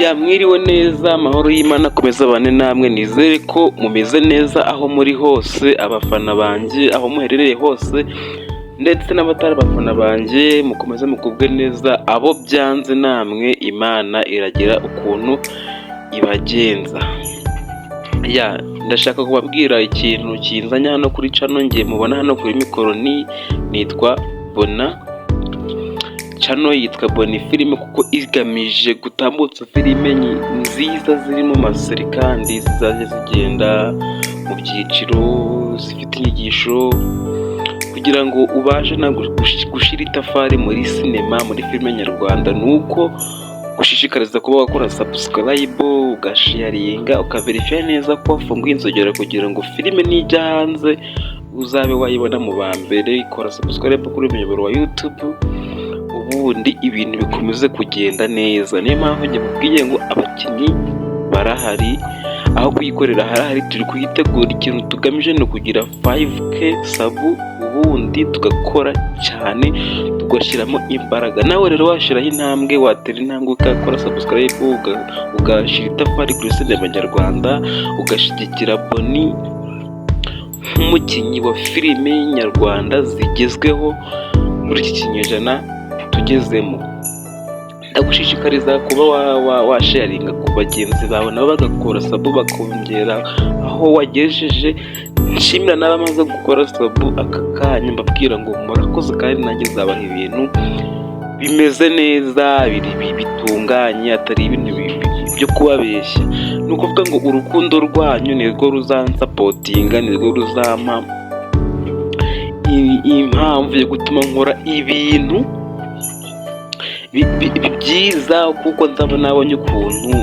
Ya, mwiriwe neza, amahoro y'Imana akomeza abane namwe. Nizere ko mumeze neza aho muri hose, abafana banjye aho muherereye hose, ndetse n'abatari abafana banjye, mukomeze mugubwe neza. Abo byanze namwe Imana iragira ukuntu ibagenza. Ya, ndashaka kubabwira ikintu kinzanye hano kuri channel. Ngiye mubona hano kuri mikoro ni nitwa Bona. Channel yitwa Boni Filime kuko igamije gutambutsa filime nziza ziri mu ma series, kandi zizajya zigenda mu byiciro, zifite inyigisho, kugira ngo ubashe gushyira itafari muri sinema, muri filime nyarwanda. Ni uko gushishikariza kuba wakora subscribe, ugasharinga, ukaverifiya neza ko wafunguye inzogera, kugira ngo filime nijya hanze uzabe wayibona mu ba mbere. Kora subscribe kuri uyu muyoboro wa YouTube, ubundi ibintu bikomeze kugenda neza. Niyo mpamvu njye mubwiye ngo abakinnyi barahari, aho kuyikorera harahari, turi kuyitegura. Ikintu tugamije ni ukugira 5K sub, ubundi tugakora cyane, tugashyiramo imbaraga. Nawe rero washyiraho intambwe, watera intambwe ugakora subscribe, ugashyira itafari kuri sinema nyarwanda, ugashyigikira Boni nk'umukinnyi wa filime nyarwanda zigezweho muri iki kinyejana tugezemo. Ndagushishikariza kuba washaringa ku bagenzi bawe, nabo bagakora sub, bakongera aho wagejeje. Nshimira n'abamaze gukora sub aka kanya, mbabwira ngo murakoze, kandi nanjye nzabaha ibintu bimeze neza, bitunganye, atari ibintu byo kubabeshya. Ni ukuvuga ngo urukundo rwanyu nirwo ruzansupportinga, nirwo ruzampa impamvu yo gutuma nkora ibintu byiza, kuko nzaba nabonye ukuntu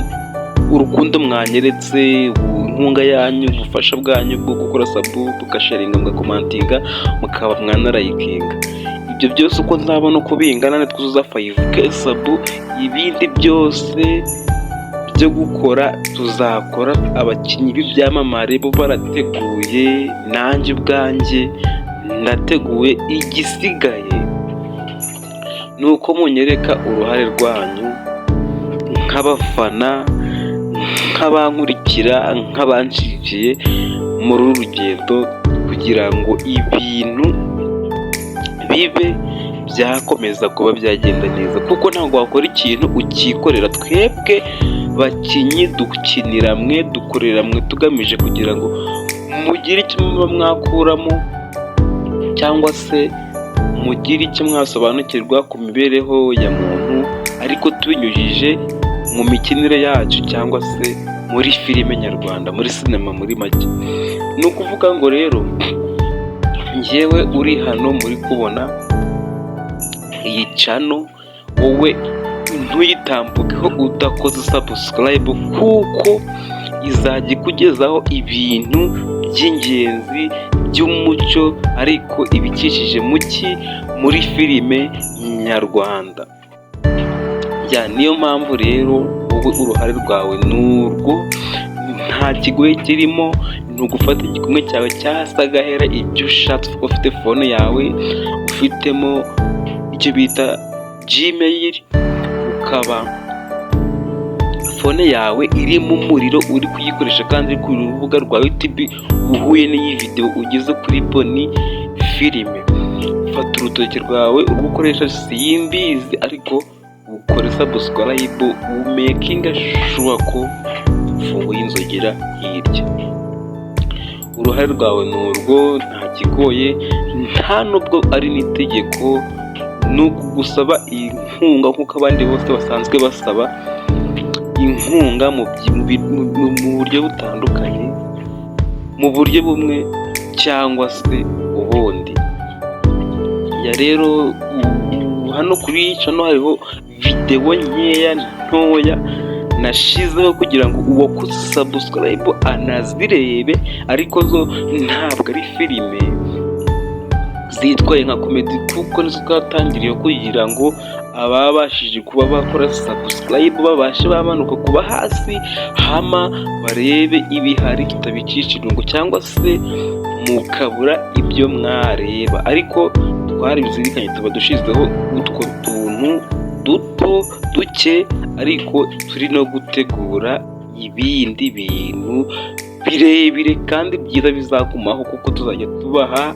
urukundo mwanyeretse, inkunga yanyu, ubufasha bwanyu bwo gukora sub, mugasharinga, mugacommentinga, mukaba mwanalikinga. Ibyo byose uko nzabona uko bingana nitwuzuza 5K sub, ibindi byose byo gukora tuzakora. Abakinnyi b'ibyamamare bo barateguye, nanjye ubwanjye ndateguye. Igisigaye ni uko munyereka uruhare rwanyu nk'abafana, nk'abankurikira, nk'abanshyigikiye muri uru rugendo, kugira ngo ibintu bibe byakomeza kuba byagenda neza, kuko ntabwo wakora ikintu ukikorera. Twebwe bakinnyi dukinira mwe, dukorera mwe, tugamije kugira ngo mugire icyo muba mwakuramo, cyangwa se mugire icyo mwasobanukirwa ku mibereho ya muntu, ariko tubinyujije mu mikinire yacu cyangwa se muri filime nyarwanda, muri sinema muri make. Ni ukuvuga ngo rero njyewe uri hano muri kubona iyi channel, wowe ntuyitambukeho udakoze subscribe, kuko izajya ikugezaho ibintu by'ingenzi by'umuco, ariko ibikishije muki muri filime nyarwanda. Ya, niyo mpamvu rero wowe uruhare rwawe ni urwo, nta kigoye kirimo. Ni ugufata igikumwe cyawe cyangwa se agahera, ibyo ushatse, ufite phone yawe, ufitemo icyo bita Gmail, ukaba phone yawe irimo umuriro, uri kuyikoresha kandi uri ku rubuga rwa YouTube, uhuye n'iyi videwo, ugeze kuri Boni Filime, fata urutoki rwawe urwo ukoresha simbizi, ariko ukore subscribe, umakinga sure ko ufunguye inzogera hirya. Uruhare rwawe ni urwo, nta kigoye, nta nubwo ari n'itegeko. Ni ukugusaba inkunga nk'uko abandi bose basanzwe basaba inkunga mu buryo butandukanye, mu buryo bumwe cyangwa se ubundi. Ya, rero hano kuri channel hariho videwo nkeya ntoya nashizeho kugira ngo uwakoze subscribe anazirebe, ariko zo ntabwo ari filime, zitwaye nka comedy, kuko nizo twatangiriye kugira ngo ababashije kuba bakora subscribe babashe bamanuka kuba hasi hama barebe ibihari, tutabicisha irungu cyangwa se mukabura ibyo mwareba. Ariko twarabizirikanye, tuba dushyizeho utwo tuntu duto. duto duke, ariko turi no gutegura ibindi bintu birebire kandi byiza bizagumaho, kuko tuzajya tubaha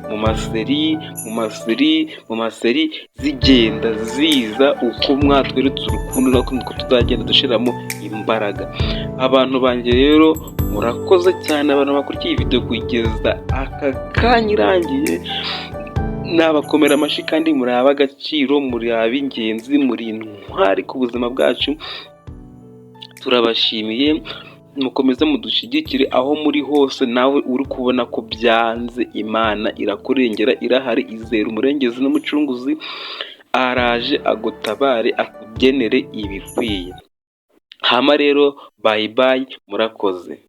mu ma series, mu ma series, mu ma series zigenda ziza. Uko mwatweretse urukundo, natwe tuzagenda dushyiramo imbaraga. Abantu banjye rero, murakoze cyane. Abantu bakurikiye iyi video kugeza aka kanya irangiye, nabakomera amashyi, kandi muri ab'agaciro, muri ab'ingenzi, muri intwari ku buzima bwacu. Turabashimiye, mukomeze mudushyigikire aho muri hose. Nawe uri kubona ko byanze, Imana irakurengera, irahari. Izera umurengezi n'umucunguzi, araje agutabare, akugenere ibikwiye. Hama rero, bye bye, murakoze.